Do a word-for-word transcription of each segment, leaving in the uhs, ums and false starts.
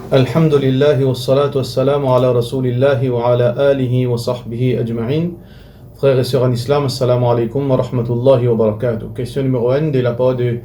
Alhamdulillah, wassalatu wassalamu ala Rasoulillah wa ala alihi wa sahbihi ajma'in. Frères et sœurs en islam, assalamu alaikum wa rahmatullahi wa barakatuh. Question numéro un de la part de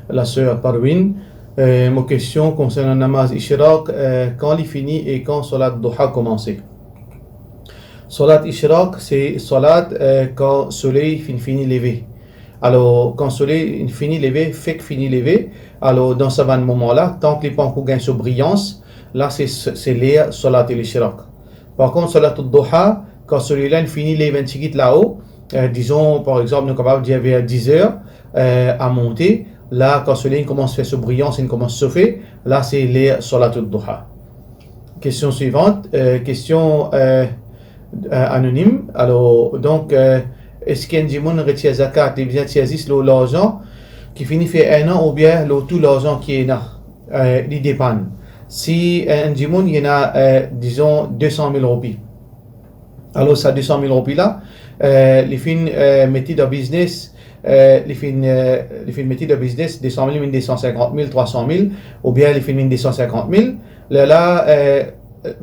la sœur Parwin. Euh, mo kestion konsernan namaz ishraq, euh, kan li fini e kan salat duha koumanse? Salat ishraq, se salat, euh, kan soley finn fini leve. Alor, kan soley fini leve, fek fini leve, alor dan sa bann moman la, tank li pa ankor gagn so briyans, la se, se ler salat al ishraq. Par kont, salat ad-duha, kan soley la inn fini lev enn tigit lao, euh, dizon, par exanp, nou kapav dir ver diz er, euh, a monte, la, kan soley inn koumans fer so briyans, inn koumans sofe, la, se ler salat ad-duha. Kestion swivant, euh, kestion, euh, euh, anonim. Alor, donk, euh, eski enn dimoun retir zakat, li bizin tir zis lor larzan ki fini fer enn an oubien lor tou larzan ki ena? Euh, li depann. Si enn dimoun, li ena, euh, dizon, de san mil roupi. Alor, sa de san mil roupi la, euh, li finn, euh, mete dan biznes, euh, li finn, euh, li finn mete dan biznes de san mil, vinn de san sinkant mil, trwa san mil, oubien li finn vinn de san sinkant mil. Lerla, euh, euh,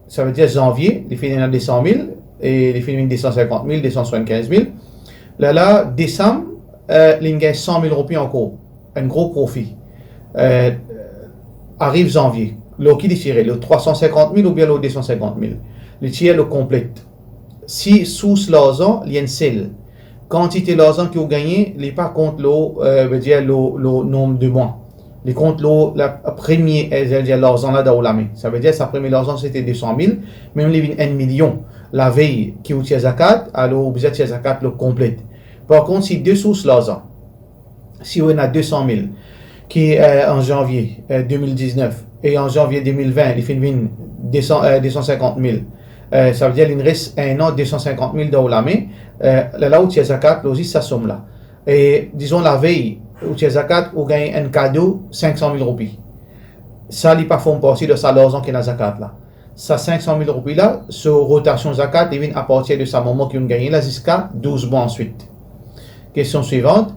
savedir zanvie, li finn ena de san mil, e li finn vinn de san sinkant mil, de san swasannkinz mil. Lerla, desam, euh, li gagn san mil roupi ankor, enn gro profi. Euh, ariv zanvie, lor ki li tire, lor trwa san sinkant mil oubien lor de san sinkant mil? Li tir lor konplet. Si sours larzan, li enn sel, kantite larzan ki ou gagne, li pa kont lor, euh, vedir lor, lor nonb de mwa. Li kont lor la premie, eh, savedir larzan la dan ou lame. Savedir sa premie larzan, sete de san mil, mem li vinn enn milion lavey ki ou tir zakat, alor ou bizin tir zakat lor konplet. Par kont, si de sours larzan, si ou ena de san mil ki, euh, an zanvie, euh, de mil diznef, e an zanvie de mil vin, li finn vinn de san, euh, de san sinkant mil, euh, savedir li res enn an de san sinkant mil dan ou lame, euh, lerla ou tir zakat lor zis sa som la. E dizon lavey ou tir zakat, ou gagn enn kado sink san mil roupi. Sa li pa form parti de sa larzan ki ena zakat la. Sa sink san mil roupi la, so rotasion zakat, li vinn apartir de sa moman ki ou'nn gagne la ziska douz mwa answit. Kestion swivant.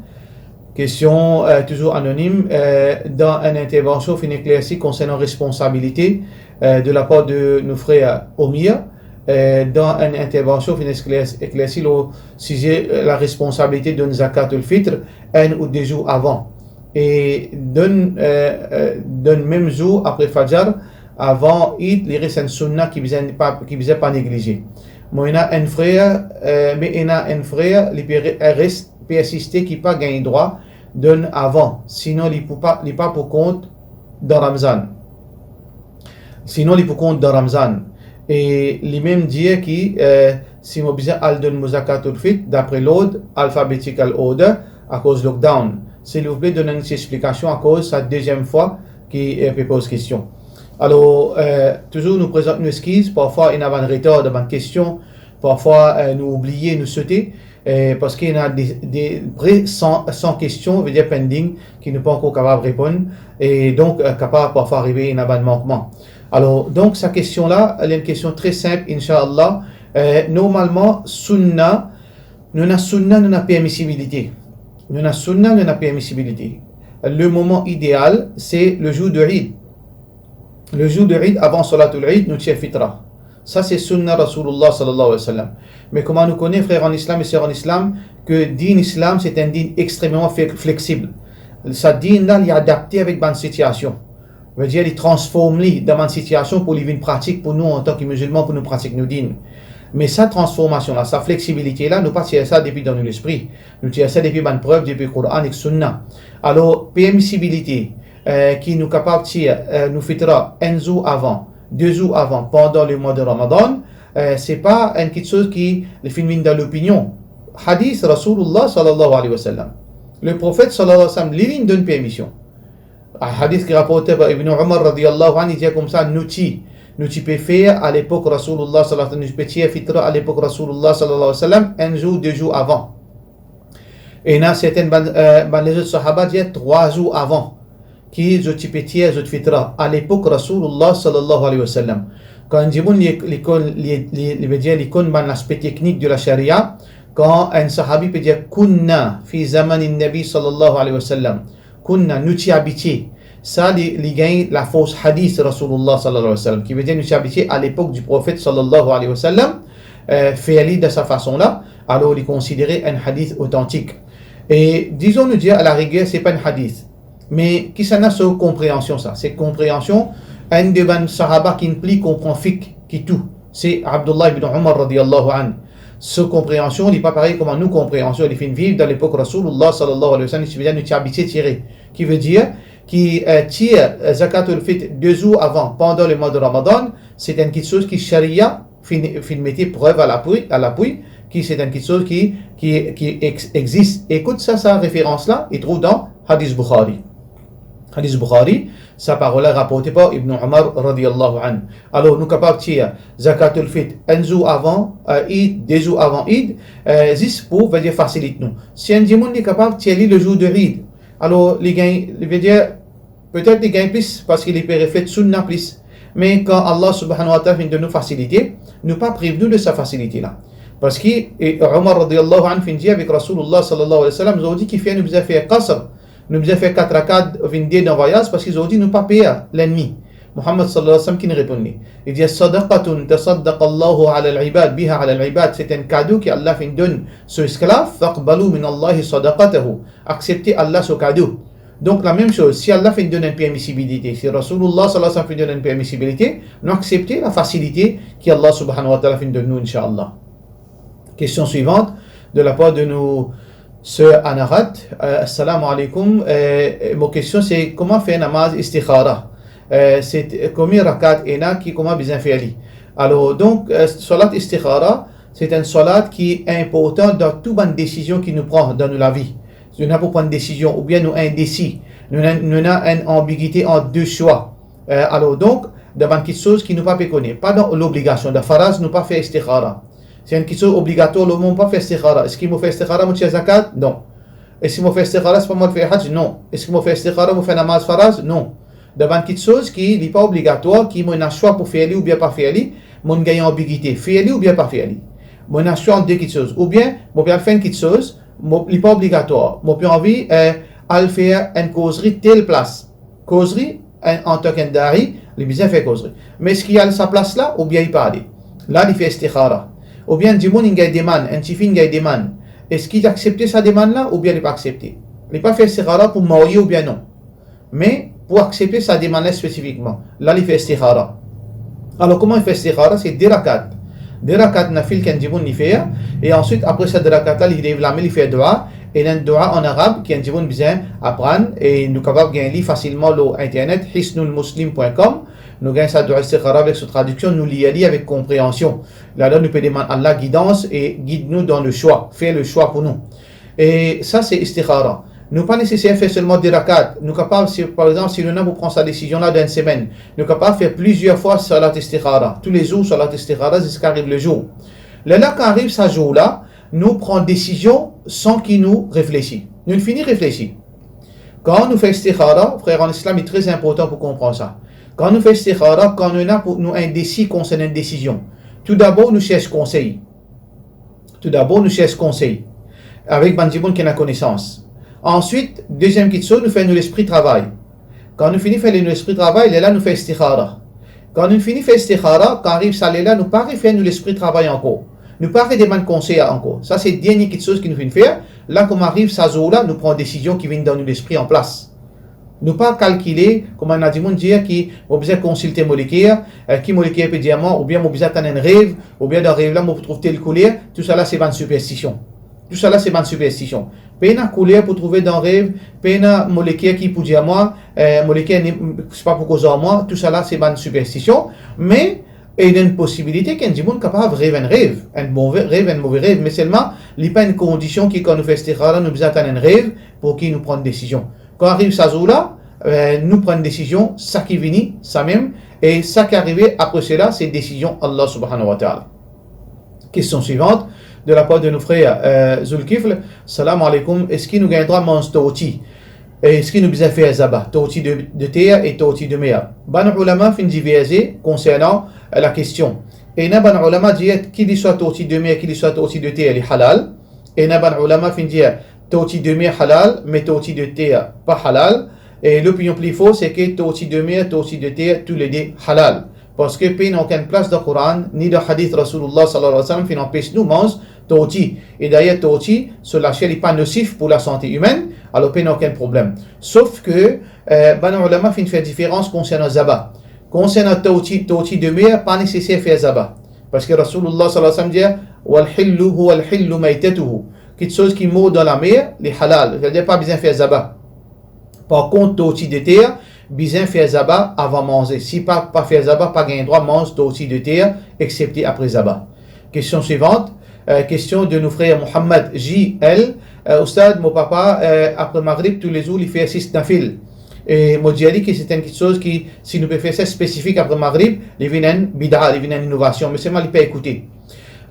Kestion, euh, touzour anonim. Euh, dan enn intervansion, finn eklersi konsernan responsabilite, euh, de lapar de nou frer Omir. Euh, dan enn intervansion, finn ekler-, eklersi lor size, euh, laresponsabilite donn zakatul fitr enn ou de zour avan. E donn, euh, euh, donn mem zour apre Fajar, avan Eid, li res enn sunna ki bizin pa, ki bizin pa neglize. Mo ena enn frer, euh, me ena enn frer, li pe re-, res, pe insiste ki pa gagn drwa donn avan, sinon li pou pa, li pa pou kont dan Ramzan. Sinon, li pou kont dan Ramzan. E li mem dir ki, euh, si mo bizin al donn mo zakatul fitr dapre lord, alphabetical order, akoz lockdown. Silvouple, donn enn ti explikasion akoz sa deziem fwa ki, euh, pe poz kestion. Alor, euh, touzour nou prezant nou eskiz, parfwa ena bann retar dan bann kestion, parfwa, euh, nou oubliye, nou sote, euh, parski ena de, de pre san, san kestion, vedir pending, ki nou pa ankor kapav reponn, e donk, euh, kapav parfwa arive ena bann mankman. Alor, donk, sa kestion la, li enn kestion tre sinp, inshallah. Euh, normalman, sunna, nou ena sunna, nou ena permisibilite. Nou ena sunna, nou ena permisibilite. Le moman ideal, se le zour de Eid. Le zour de Eid, avan salatul Eid, nou tir fitra. Sa se sunna Rasoulillah sallallahu alayhi wa sallam. Me kouma nou kone, frer an Islam e ser an Islam, ke din Islam, se enn din extrememan fle-, fleksib. Sa din la, li adapte avek bann sitiasion. Vedir, li transform li dan bann sitiasion pou li vinn pratik pou nou, antan ki mizilman, pou nou pratik nou din. Me sa transformasion la, sa fleksibilite la, nou pa tir sa depi dan nou lespri. Nou tir sa depi bann prev, depi Koran ek Sunna. Alor, permisibilite, euh, ki nou kapav tir, euh, nou fitra enn zour avan, de zour avan, pandan lemwa de Ramadan, euh, se pa enn kiksoz ki li finn vinn dan lopinion. Hadis Rasoulillah sallallahu alayhi wa sallam. Leprofet sallallahu alayhi wa sallam, li, li donn permision. Hadis ki raporte par Ibn Umar radiyallahu anhu, li dir koumsa, nou ti, nou ti pe fer alepok Rasoulillah sallallahu alayhi wa sallam, nou ti pe tir fitra alepok Rasoulillah sallallahu alayhi wa sallam, enn zour, de zour avan. Ena sertin bann, euh, bann lezot sahaba dir trwa zour avan ki zot ti pe tir zot fitra alepok Rasoulillah sallallahu alayhi wa sallam. Kan enn dimoun li, li konn, li, li, li vedir li konn bann laspe teknik de la sharia, kan enn sahabi pe dir, "Kunna fi zamanin Nabi sallallahu alayhi wa sallam." Kunna, nou ti abitie. Sa li, li gagn lafors hadith Rasoulillah sallallahu alayhi wa sallam, ki vedir nou ti abitie a lepok di Profet sallallahu alayhi wa sallam, euh, fer li dan sa fason la, alor li konsidere enn hadith otantik. E dizon nou dir, a la riger, se pa enn hadith. Me kisannla so konpreansion sa? Se konpreansion enn de bann sahaba ki pli konpran fiqh ki tou, se Abdullah ibn Umar radiyallahu anhu. So konpreansion, li pa parey kouma nou konpreansion, li finn viv dan lepok Rasoulillah sallallahu alayhi wa sallam, ki vedir nou ti abitie tire. Ki vedir ki, euh, tir, euh, zakatul fitr de zour avan, pandan lemwa de Ramadan, se enn kiksoz ki sharia finn, finn mete prev a lapui, a lapui, ki se enn kiksoz ki, ki, ki ex-, existe. Ekout sa, sa referans la, li trouv dan Hadith Bukhari. Hadith Bukhari, sa parol la raporte par Ibn Umar radiyallahu anhu. Alor, nou kapav tir zakatul fitr enn zour avan, euh, Eid, de zour avan Eid, euh, zis pou, vedir, fasilit nou. Si enn dimoun li kapav tir li le zour de Eid, alor, li gagn, li vedir, petet li gagn plis, parski li pe reflet sunna plis. Me kan Allah subhanahu wa ta'ala finn donn nou fasilite, nou pa priv nou de sa fasilite la. Parski, e, Umar radiyallahu anhu finn dir avek Rasoulillah sallallahu alayhi wa sallam, zordi kifer nou bizin fer qasr, nou bizin fer kat rakat, vinn de dan vwayaz, parski zordi nou pa per lennmi. Muhammad sallallahu alayhi wa sallam ki reponn li. Li dir, "Sadaqatun tasaddaqallahu ala al-ibad, biha ala al-ibad." Se enn kado ki Allah finn donn so esklav, "Faqbalu min Allahi sadaqatahu." Aksepte Allah so kado. Donk, lamem soz, si Allah finn donn enn permisibilite, si Rasoulillah sallallahu alayhi wa sallam finn donn enn permisibilite, nou aksepte lafasilite ki Allah subhanahu wa ta'ala finn donn nou, inshallah. Kestion swivant, de lapar de nou ser Anarat. Euh, assalamu alaykum. Euh, mo kestion se, kouma fer namaz istikhara? Euh, se konbien rakat ena ki kouma bizin fer li? Alor, donk, euh, salat istikhara, se enn salat ki inportan dan tou bann desizion ki nou pran dan nou lavi. Nou ena pou pran desizion, oubien nou indesi, nou ena, nou ena enn anbigite ant de swa. Euh, alor donk, dan bann kiksoz ki nou pa pe kone, pa dan lobligasion, dan faraz, nou pa fer istikhara. Si enn kiksoz obligatwar lor mwa, mo pa fer istikhara. Eski mo fer istikhara, mo tir zakat? Non. Eski mo fer istikhara, se pa mo al fer haj? Non. Eski mo fer istikhara, mo fer namaz faraz? Non. Dan bann kiksoz ki li pa obligatwar, ki mo ena swa pou fer li oubien pa fer li, mo gagn anbigite, fer li oubien pa fer li. Mo ena swa ant de kiksoz, oubien mo pe al fer enn kiksoz, mo, li pa obligatwar, mo pe anvi, eh, al fer enn kozri tel plas. Kozri, an, antan ki enn da'i, li bizin fer kozri. Me eski li al sa plas la, oubien li pa ale? La, li fer istikhara. Oubien enn dimoun inn gagn demann, enn tifi inn gagn demann. Eski li aksepte sa demann la, oubien li pa aksepte? Li pa fer istikhara pou marye oubien non. Me pou aksepte sa demann la spesifikman, la li fer istikhara. Alor, kouma li fer istikhara? Se de rakat. De rakat nafil ki enn dimoun li fer, e answit, apre sa de rakat la, li lev lame, li fer dua, e ena enn dua an arab ki enn dimoun bizin aprann, e nou kapav gagn li fasilman lor internet, hisnul muslim point com. Nou gagn sa dua istikhara avek so tradiksion, nou lir li avek konpreansion. Ladan nou pe demann Allah gidans e gid nou dan le swa, fer le swa pou nou. E sa se istikhara. Nou pa neseser fer selman de rakat. Nou kapav, si, par exanp, si nou ena pou pran sa desizion la dan enn semenn, nou kapav fer plizier fwa salat istikhara. Toulezour salat istikhara ziska ariv lezour. Lerla kan ariv sa zour la, nou pran desizion san ki nou reflesi. Nou fini reflesi. Kan nou fer istikhara, frer an Islam, li tre inportan pou konpran sa. Kan nou fer istikhara, kan nou ena pou nou indesi konsern enn desizion, toudabor nou sers konsey. Toudabor nou sers konsey avek bann dimoun ki ena konesans. Answit, deziem kiksoz, nou fer nou lespri travay. Kan nou fini fer nou lespri travay, lerla nou fer istikhara. Kan nou fini fer istikhara, kan ariv sa ler la, nou pa refer nou lespri travay ankor. Nou pa redemann konsey ankor. Sa se dernie kiksoz ki nou finn fer. La, kouma ariv sa zour la, nou pran desizion ki vinn dan nou lespri an plas. Nou pa kalkile, kouma ena dimoun dir ki mo bizin konsilte mo leker, eh, ki mo leker pe dir mwa, oubien mo bizin atann enn rev, oubien dan rev la mo pou trouv tel kouler, tousala se bann siperstision. Tousala se bann siperstision. Pena kouler pou trouve dan rev, pena mo leker ki pou dir mwa, eh, mo leker ni, se pa pou koz ar mwa, tousala se bann siperstision. Me ena enn posibilite ki enn dimoun kapav rev enn rev, enn move rev, enn move rev, me selman li pa enn kondision ki kan nou fer istikhara, nou bizin atann enn rev pou ki nou pran enn desizion. Kan ariv sa zour la, eh, nou pran enn desizion, sa ki vini, samem, e sa ki arive apre sela, se desizion Allah subhanahu wa ta'ala. Kestion swivant, de lapar de nou frer, eh, Zulkifl, salam aleykoum, eski nou gagn drwa manz torti? E eski nou bizin fer zaba, torti de, de ter e torti de mer? Bann oulama finn diverze konsernan, eh, lakestion. Ena bann oulama dir ki li swa torti de mer, ki li swa torti de ter, li halal. Ena bann oulama finn dir torti de mer halal, me torti de ter pa halal. E lopinion pli for, se ke torti de mer, torti de ter, toulede halal. Parski pena okenn plas dan Koran, ni dan hadith Rasoulillah sallallahu alayhi wa sallam finn anpes nou manz torti. E dayer torti, so laser li pa nosif pou lasante imenn, alor pena okenn problem. Sof ke, eh, bann oulama finn fer diferans konsernan zaba. Konsernan torti, torti de mer, pa neseser fer zaba. Parski Rasoulillah sallallahu alayhi wa sallam dir, "Wal hillu huwal hillu maytatuhu." Kiksoz ki mor dan lamer, li halal. Savedir pa bizin fer zaba. Par kont, torti de ter, bizin fer zaba avan manze. Si pa, pa fer zaba, pa gagn drwa manz torti de ter, exsepte apre zaba. Kestion swivant, eh, kestion de nou frer Mohammad J L. Eh, Oustad, mo papa, eh, apre Magrib, toulezour, li fer sis nafil. E mo dir li ki se enn kiksoz ki, si nou pe fer sa spesifik apre Magrib, li vinn enn bida, li vinn enn inovasion, me selman li pa ekoute.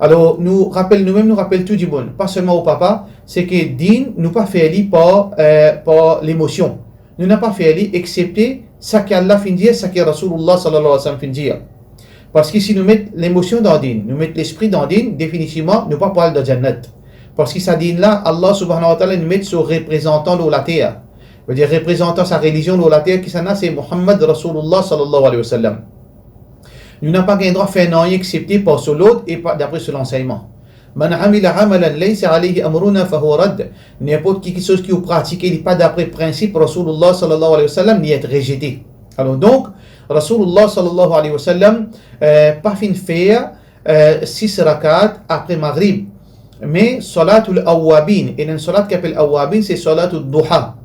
Alor, nou rapel noumem, nou rapel tou dimoun, pa selman ou papa, se ke din, nou pa fer li par, eh, par lemosion. Nou napa fer li exsepte sa ki Allah finn dir, sa ki Rasoulillah sallallahu alayhi wa sallam finn dir. Parski si nou met lemosion dan din, nou met lespri dan din, definitivman, nou pa pou al dan Jannat. Parski sa din la, Allah subhanahu wa ta'ala, li met so reprezantan lor later. Savedir reprezantan sa relizion lor later, kisannla? Se Mohammad Rasoulillah sallallahu alayhi wa sallam. Nou napa gagn drwa fer nanye exsepte par so lord e pa dapre so lansegnman. "Man amila amalan laysa alayhi amruna fahuwa radd." Ninport ki kiksoz ki ou pratike, li pa dapre prinsip Rasoulillah sallallahu alayhi wa sallam, li et rezete. Alor donk, Rasoulillah sallallahu alayhi wa sallam, eh, pa finn fer, eh, sis rakat apre Magrib. Me salatul awwabin, ena enn salat ki apel awwabin, se salatul duha.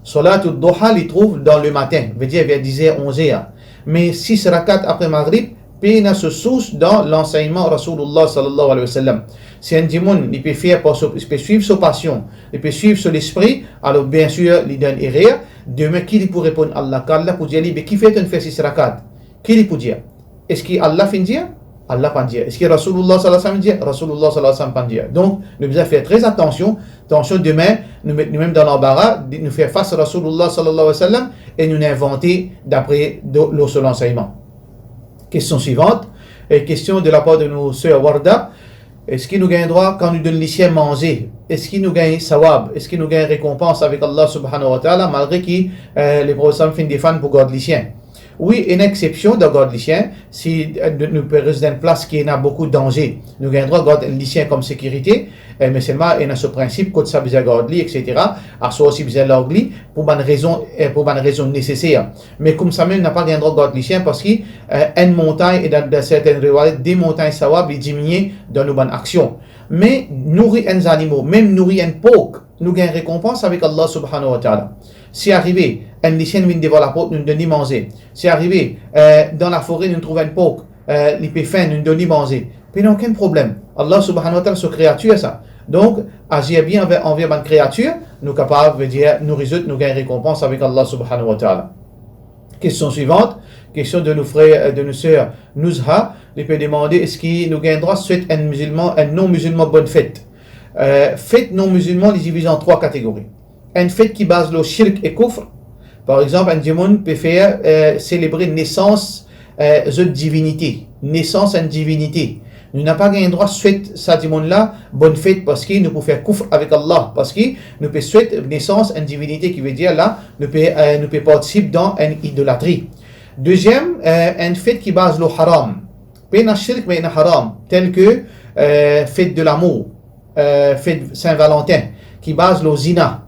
Salatul duha, li trouv dan lematin, vedir ver dizer, onzer. Me sis rakat apre Magrib, pena so sours dan lansegnman Rasoulillah sallallahu alayhi wa sallam. Si enn dimoun, li pe fer par so, li pe swiv so pasion, li pe swiv so lespri, alor biensir, li dan enn erer. Demin, ki li pou reponn Allah? Kan Allah pou dir li, "Be kifer to'nn fer sis rakat?" Ki li pou dir? Eski Allah finn dir? Allah pa dir. Eski Rasoulillah sallallahu alayhi wa sallam dir? Rasoulillah sallallahu alayhi wa sallam pa dir. Donk, nou bizin fer tre atansion. Atansion, demin, nou met noumem dan lanbara, nou fer fas Rasoulillah sallallahu alayhi wa sallam e nou invante dapre do-, lor so lansegnman. Kestion swivant, e kestion de lapar de nou ser Warda. Eski nou gagn drwa, kan nou donn lisien manze, eski nou gagn sawab, eski nou gagn rekonpans avek Allah subhanahu wa ta'ala, malgre ki, eh, le Profet sallam finn defann pou gard lisien? Wi, ena exsepsion dan gard lisien, si, eh, nou, nou pe res dan enn plas ki ena boukou danze, nou gagn drwa gard enn lisien kom sekirite, eh, me selman ena so prinsip, kot sa bizin gard li, et cetera. Aswar osi bizin larg li, pou bann rezon, eh, pou bann rezon neseser. Me koumsamem, napa gagn drwa gard lisien, parski, eh, enn montagn, e dan, dan sertenn riwayat, de montagn sawab, li diminie dan nou bann aksion. Me nouri enn zanimo, mem nouri enn pork, nou gagn rekonpans avek Allah subhanahu wa ta'ala. Si arive, enn lisien vinn devan laport, nou donn li manze. Si arive, eh, dan lafore, nou trouv enn pork, eh, li pe fin, nou donn li manze. Pena okenn problem. Allah subhanahu wa ta'ala, so kreatir sa. Donk, azir bien anver, anver bann kreatir, nou kapav, vedir, nouri zot, nou gagn rekonpans avek Allah subhanahu wa ta'ala. Kestion swivant, kestion de nou frer, de nou ser Nouzha, li pe demande, eski nou gagn drwa swet enn mizilman, enn non-mizilman bonn fet? Eh, fet non-mizilman, li diviz an trwa kategori. Enn fet ki baz lor shirk e koufr. Par exanp, enn dimoun pe fer, eh, selebre nesans, eh, zot divinite, nesans enn divinite. Nou napa gagn drwa swet sa dimoun la bonn fet, parski nou pou fer koufr avek Allah, parski nou pe swet nesans enn divinite, ki vedir la, nou pe, eh, nou pe partisip dan enn idolatri. Deziem, eh, enn fet ki baz lor haram. Pena shirk, me ena haram, tel ke, eh, fet de lamour, eh, fet Sin Valantin, ki baz lor zina.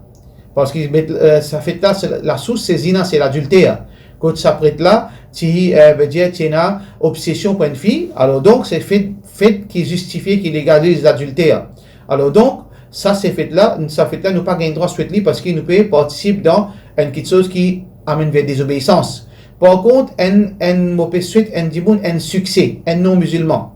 Parski met, eh, sa fet la, se, lasours se zina, se ladilter. Kot sa pret la, ti, eh, vedir, ti ena obsesion pou enn fi, alor donk, se fet, fet ki zistifie, ki legaliz ladilter. Alor donk, sa se fet la, sa fet la, nou pa gagn drwa swet li, parski nou pe partisip dan enn kiksoz ki amenn ver dezobeisans. Par kont, enn, enn mo pe swet enn dimoun enn sikse, enn non-mizilman.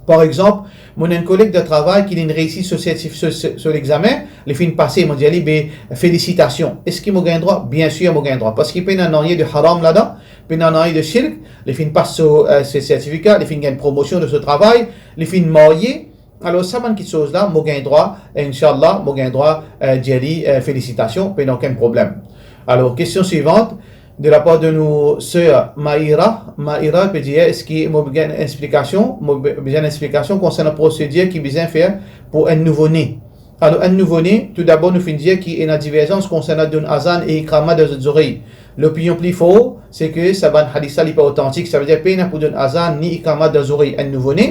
Par exanp, mo ena enn koleg de travay ki linn reisi so sertif-, so, so, so lexame, li finn pase, mo dir li, be, felisitasion. Eski mo gagn drwa? Biensir, mo gagn drwa. Parski pena nanye de haram ladan, pena nanye de shirk, li finn pas so, eh, so sertifika, li finn gagn promosion dan so travay, li finn marye. Alor, sa bann kiksoz la, mo gagn drwa, e inshallah, mo gagn drwa, eh, dir li, eh, felisitasion, pena okenn problem. Alor, kestion swivant, de lapar de nou ser Maïra. Maïra pe dir, eski mo bizin explikasion, mo be-, bizin explikasion konsernan prosedir ki bizin fer pou enn nouvo ne? Alor, enn nouvo-ne, toudabor nou finn dir ki ena diverzans konsernan donn azan e ikama dan zot zorey. Lopinion pli for, se ke sa bann hadis la li pa otantik, savedir pena pou donn azan ni ikama dan zorey enn nouvo-ne.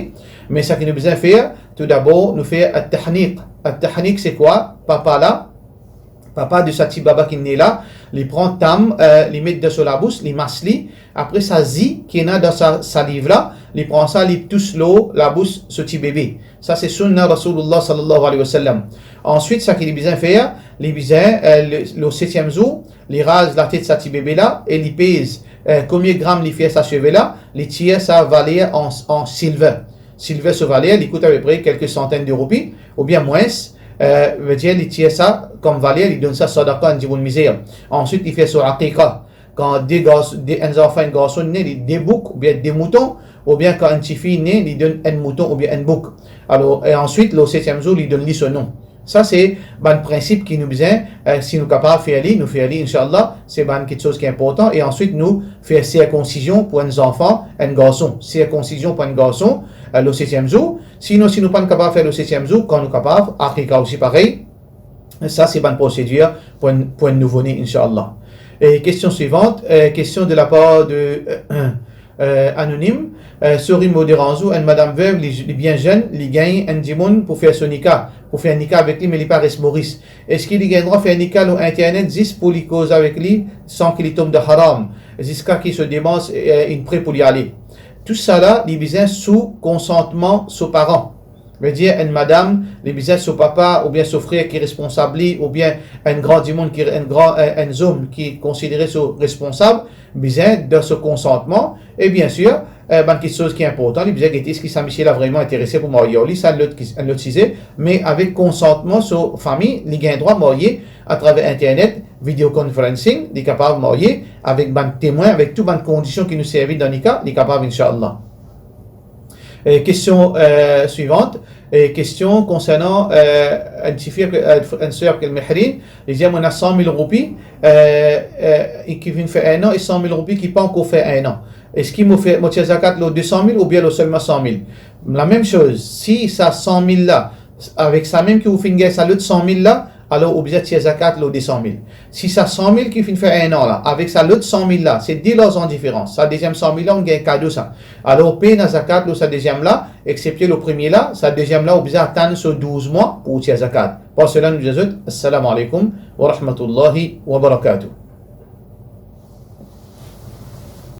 Me sa ki nou bizin fer, toudabor nou fer at-tahnik. At-tahnik se kwa? Papa la, papa de sa ti baba ki ne la, li pran tam, eh, li met dan so labous, li mas li, apre sa zi ki ena dan sa saliv la, li pran sa, li tous lor labous so ti bebe. Sa se sunna Rasoulillah sallallahu alayhi wa sallam. Answit, sa ki li bizin fer, li bizin, eh, le, lor setiem zour, li raz latet sa ti bebe la e li pez, eh, konbien gram li fer sa seve la, li tir sa valer an, an silver. Silver so valer, li kout apepre kelke santenn de roupi, oubien mwins, eh, vedir li tir sa kom valer, li donn sa sadaka enn dimoun mizer. Answit, li fer so aqiqa. Kan de gars-, de, enn zanfan, enn garson ne, li de bouk oubien de mouton, oubien kan enn tifi ne, li donn enn mouton oubien enn bouk. Alor, e answit, lor setiem zour, li donn li so nom. Sa se bann prinsip ki nou bizin, eh, si nou kapav fer li, nou fer li, inshallah, se bann kiksoz ki inportan. E answit, nou fer sirkonsizion pou enn zanfan, enn garson. Sirkonsizion pou enn garson, eh, lor setiem zour. Sinon, si nou pa'nn kapav fer lor setiem zour, kan nou kapav, aqiqa osi parey. Sa se bann prosedir pou enn, pou enn nouvo-ne, inshallah. E kestion swivant, eh, kestion de lapar de, eh, anonim. Eh, sorry mo deranz ou, enn madam vev, li, li bien zenn, li gagn enn dimoun pou fer so nika, pou fer nika avek li, me li pa res Moris. Eski li gagn drwa fer nika lor internet zis pou li koz avek li san ki li tom dan haram, ziska ki so demans, eh, inn pre pou li ale? Tousala, li bizin sou konsantman so paran. Vedir, enn madam, li bizin so papa oubien so frer ki responsab li, oubien enn gran dimoun ki, enn gran, enn, enn zom ki konsidere so responsab, bizin dan so konsantman. E biensir, eh, bann kiksoz ki inportan, li bizin gete eski sa misie la vreman interese pou marye ar li, sa enn lot ki, enn lot size, me avek konsantman so fami, li gagn drwa marye atraver internet, video conferencing, li kapav marye avek bann temwin, avek tou bann kondision ki nou servi dan nika, li kapav, inshallah. Eh, kestion, eh, swivant. Eh, kestion konsernan, eh, enn tifi, eh, enn ser ki apel Mehrin, li dir, mo ena san mil roupi, eh, eh, ki finn fer enn an, e san mil roupi ki pa ankor fer enn an. Eski mo fer, mo tir zakat lor de san mil oubien lor selman san mil? Lamem soz, si sa san mil la, avek sa mem ki ou finn gagn sa lot san mil la, alor ou bizin tir zakat lor de san mil. Si sa san mil ki finn fer enn an la, avek sa lot san mil la, se de larzan diferans. Sa deziem san mil la, ou gagn kado sa. Alor, pena zakat lor sa deziem la, eksepte lor premie la, sa deziem la, ou bizin atann so douz mwa pou ou tir zakat. Par sela, nou dir zot, Assalamu alaikum wa rahmatullahi wa barakatuh.